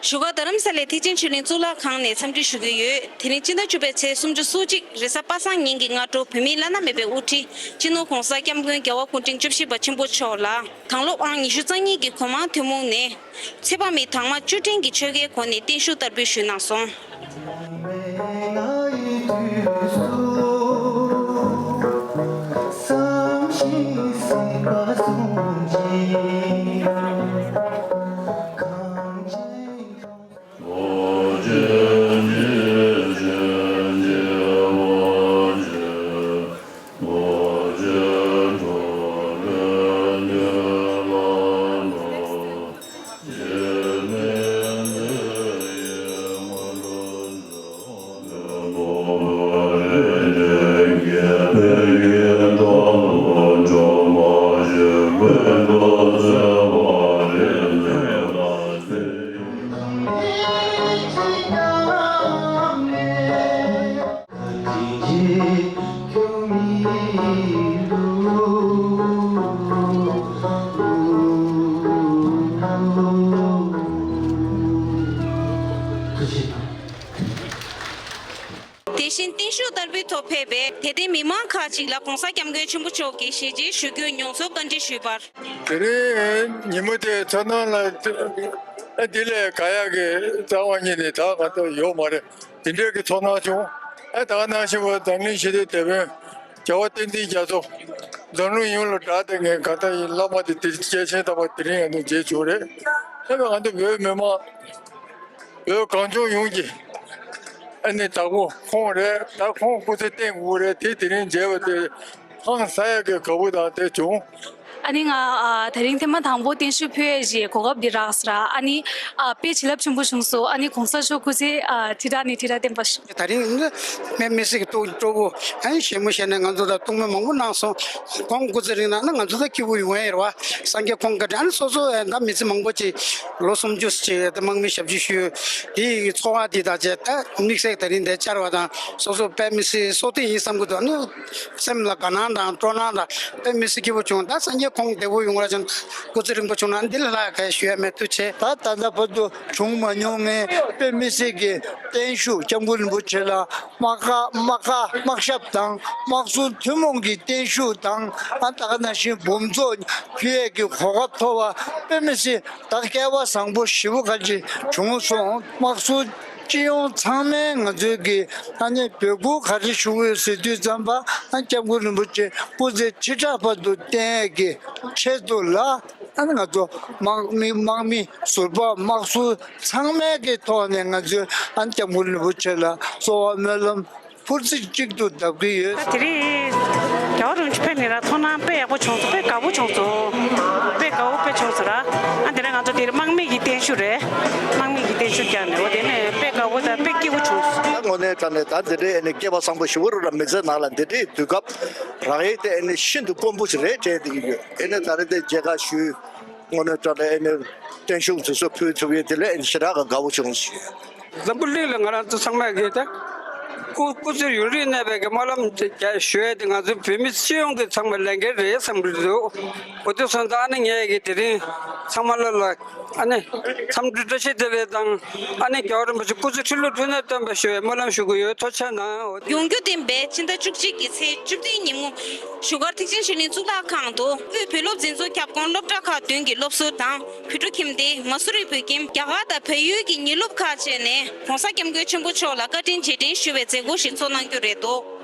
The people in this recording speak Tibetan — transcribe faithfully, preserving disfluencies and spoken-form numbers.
བཞུགས་སྒར་རྡ་རམ་ས་ལའི་ཐེག་ཆེན་ཆོས་གླིང་གཙུག་ལག་ཁང་ནས་འཚམས་འདྲི་ཞུ་གི་ཡོད། དེ་རིང་སྤྱི་ཟླ་བཅུ་པའི་ཚེས་སུམ་ཅུ་སོ་གཅིག་རེས་གཟའ་པ་སངས་ཉིན་གྱི་སྔ་དྲོ་བོད་མིའི་བླ་ན་མེད་པའི་དབུ་ཁྲིད་སྤྱི་ནོར་༧གོང་ས་༧སྐྱབས་མགོན་རྒྱལ་བ་སྐུ་ཕྲེང་བཅུ་བཞི་པ་ཆེན་པོ་མཆོག་ལ་དྭང་སློབ་ཨང་ཉི་ཤུ་རྩ་གཉིས་ཀྱི་གོ་མང་ཐུན་མོང་ནས་ཚེ་དཔག་མེད་དྭངས་མ་བཅུ་སྤྲིན་གྱི་ཆོ་གའི་སྒོ་ནས་བརྟན་བཞུགས་བསྟར་འབུལ་ཞུས་གནང་སོང་། དེ་བཞིན་བརྟན་བཞུགས་བསྟར་འབུལ་ཐོག་ཕེབས་པའི་དད་ལྡན་མི་མང་ཁག་ཅིག་ལ་༧གོང་ས་༧སྐྱབས་མགོན་ཆེན་པོ་མཆོག་གིས་ཞལ་མཇལ་ཞུ་རྒྱུའི་མྱོང་ཚོར་བཀའ་འདྲི་ཞུས་པར། དེ་རིང་ཉིན་མོ་དེ་ཚོར་སྣང་ལ་ཨ་འདི་ལས་ག་ཡག་གི་རྩ་བ་ཉིད་ནས་ད་ག་ད་ཡོད་མ་རེད། དེ་འདྲའི་གི་ཚོར་སྣང་བྱུང་། ཨ་ད་ག་ནང་བཞིན་པ་འཛམ་གླིང་ཞི་བདེའི་དེད་དཔོན་རྒྱལ་བ་བསྟན་འཛིན་རྒྱ་མཚོ་འཛམ་གླིང་ཡོངས་ལ་བསྒྲགས་ཏེ་ངས་ག་ད་ཡིན་བླ་མ་དེ་དེ་སྐྱེས་ཆེན་དམ་པ་དེ་རིང་ང་ཚོ་མཇལ་བྱུང་རེད། ཨ་ང་ཚོ་བོད་མི་མང་བོད་གངས་ལྗོངས་ཡོངས་ཀྱི་ཨ་ནི་བདག་པོ་ཁོང་རེད། ད་ཁོང་སྐུ་ཚེ་བརྟན་དགོས་རེད། དེ་དེ་རིང་མཇལ་བ་དེ་ཧང་སང་ཡག་གི་དགའ་པོ་དང་དེ་བྱུང་། ཨ་ནི་ང་ཨ་དེ་རིང་ཐེངས་མ་དང་པོ་བརྟན་བཞུགས་ཕུལ་ཡས་ཀྱི་གོ་སྐབས་འདི་རག་སོང་ར། ཨ་ནི་ཨ་དཔེ་བྱིན་རླབས་ཆེན་པོ་བྱུང་སོང་། ཨ་ནི་གོང་ས་མཆོག་སྐུ་ཚེ་ཨ་ཁྲི་ཕྲག་ནས་ཁྲི་ཕྲག་བརྟན་པ་ཞུ། དེ་རིང་ནི་དཔེ་མི་སྲིད་ཀྱི་སྤྲོ་སྤྲོ་པོ་ཨ་ནི་ཞེ་མོ་བྱས་ནས་ང་ཚོ་ལ་ཐུགས་སྨོན་མང་པོ་གནང་སོང་། ཁོང་སྐུ་ཚེ་རིང་ན་ནི་ང་ཚོ་ད་སྐྱིད་པོ་ཡོང་ཡས་རེད་བ། སངས་རྒྱས་ཁོང་གི་དྲན་སོ་སོ་ཨ་ད་མི་ཚེ་མང་པོ་ཅིག་ལོ་སུམ་ཅུ་ཅིག་ད་དམག་མི་ཞབས་ཕྱི་ཞུས་དེའི་ཚོར་བ་འདི་དང་བཅས་ད་དམིགས་བསལ་དེ་རིང་འདིར་བཅར་བ་དང་སོ་སོ་དཔེ་མི་སྲིད་སྲོག་ལྡན་ཡིན་བསམ་གི་འདུག་ཨ་ནི། སེམས་ལ་དགའ་སྣང་དང་སྤྲོ་སྣང་དང་དཔེ་མི་སྲིད་སྐྱིད་པོ་བྱུང་། ད་སངས་རྒྱས་ཁོང་བདེ་པོ་ཡོང་བ་ཅན་སྐུ་ཚེ་རིང་པོ་བྱུང་ན་འདི་ལས་ལྷག་ག་ཞུ་ཡ་མེད། ཐུགས་རྗེ་ཆེ། ད་ད་ལྟ་བར་དུ་བྱུང་མ་མྱོང་བའི་དཔེ་མི་སྲིད་ཀྱི་བརྟན་བཞུགས། སྐྱབས་མགོན་རིན་པོ་ཆེ་ལ་དམག་ཁ་དམག་ཁ་དམག་ཞབས་དང་དམག་ཟུར་ཐུན་མོང་གི་བརྟན་བཞུགས་དང་། ཨ་ད་ག་ནང་བཞིན་འབུམ་ཚོགས་ཕུལ་ཡས་ཀྱི་གོ་སྐབས་ཐོབ་པ་དཔེ་མི་སྲིད་ད་སྐལ་བ་བཟང་པོ་ཞེ་པོ་ག་ཅིག་བྱུང་སོང་། དམག་ཟུར་སྤྱི་ཡོངས་ཚང་མས་ང་ཚོའི་གི་ཨ་ནི་འབོད་སྐུལ་ག་རེ་ཞུ་གི་ཡོད་ཟེར་དུས་ཙམ་པ། ཨ་སྐྱབས་མགོན་རིན་པོ་ཆེ་སྐུ་ཚེ་ཁྲི་ཕྲག་བར་དུ་བརྟན་ཡས་ཀྱི་ཆེད་དུ་ལ། ཨ་ནི་ང་ཚོ་དམག་མི་དམག་མི་ཟུར་པ་དམག་ཟུར་ཚང་མའི་གི་ཐོག་ནས་ང་ཚོས་ཨ་ནི་སྐྱབས་མགོན་རིན་པོ་ཆེ་ལ་གསོལ་བ་སྨོན་ལམ་ཕུར་ཚུགས་གཅིག་ཏུ་བརྡབ་ཀྱི་ཡོད། ད་དེ་རིང་རྒྱལ་བ་རིན་པོ་ཆེ་ཕེབས་ནས་ར་མཐོང་སྣང་དཔེ་ཡག་པོ་བྱུང་སོང་། དཔེ་དགའ་པོ་བྱུང་སོང་། དཔེ་དགའ་པོ་དཔེ་བྱུང་སོང་ར། ཨ་དེ་རིང་ང་ཚོ་དེར་དམག་མི་གི་བརྟན་བཞུགས་རེད། དམག་མི་གི་བརྟན་བཞུགས་བརྒྱབ་ནས་འོ་དེ་ནས་དཔེ་དགའ་པོ་དང་དཔེ་སྐྱིད་པོ་བྱུང་སོང་། ད་དངོས་གནས་དྲང་གནས་ད་འདི་འདྲའི་ཨ་ནི་སྐལ་བ་བཟང་པོ་ཞིག་རུ་ར་མི་ཚེ་ནང་ལ་འདི་འདྲའི་དུས་སྐབས་རག་ཡས་དེ་ཨ་ནི་ཤིན་ཏུ་དཀོན་པོ་ཞིག་རེད་དྲན་བསྡད་ཀྱི་ཡོད། ཨ་ནི་ད་རེས་དེ་མཇལ་ཁ་ཞུས། དངོས་གནས་དྲང་གནས་ཨ་ནི་བརྟན་བཞུགས་དེ་ཚོ་ཕུལ་ཐུབ་ཡས་དེ་ལས་ཨ་ནི་ཞེ་དྲག་གི་དགའ་པོ་བྱུང་། འཛམ་བུ་གླིང་ལ་ང་རང་ཚོ་ཚང་མས་གི་ད་སྐུ་སྐུ་ཚེ་ཡུན་རིང་གནས་པའི་གི་སྨོན་ལམ་དེ་ཞུ་ཡས་དེ་ང་ཚོ་བོད་མི་སྤྱི་ཡོངས་ཀྱི་ཚང་མའི་ལས་འགན་རེད་བསམ་གི་འདུག་འོ་དེ་སོང་ཙང་ཨ་ནི་ངས་གི་དེ་རིང་ཚང་མ་ལ་ལ་ཨ་ནི་འཚམས་འདྲི་བཀྲ་ཤིས་བདེ་ལེགས་དང་། ཨ་ནི་རྒྱལ་བ་རིན་པོ་ཆེ་སྐུ་ཚེ་ཁྲི་ལོ་ཁྲི་ནས་བརྟན་པ་ཞུ་བའི་སྨོན་ལམ་ཞུ་གི་ཡོད། ཐུགས་རྗེ་གནང་། ཡོང་རྒྱུ་བདེན་པའི་ཕྱི་ཟླ་བཅུ་གཅིག་གི་ཚེས་བཅུ་བདུན་ཉིན་མོ། བཞུགས་སྒར་ཐེག་ཆེན་ཆོས་གླིང་གཙུག་ལག་ཁང་དུ་དབུས་བོད་སློབ་འཛིན་ཚོགས་ཁྱབ་ཁོངས་སློབ་གྲྭ་ཁག་བདུན་གྱི་སློབ་ཟུར་དང་བོད་ཕྲུག་ཁྱིམ་སྡེ། མ་སུ་རི་བོད་ཁྱིམ། རྒྱ་གར་དང་བལ་ཡུལ་གྱི་ཉིན་སློབ་ཁག་བཅས་ནས་༧གོང་ས་༧སྐྱབས་མགོན་ཆེན་པོ་མཆོག་ལ་བཀའ་དྲིན་རྗེས་དྲན་ཞུ་བའི་མཛད་སྒོ་ཞིག་ཚོགས་གནང་རྒྱུ་རེད་འདུག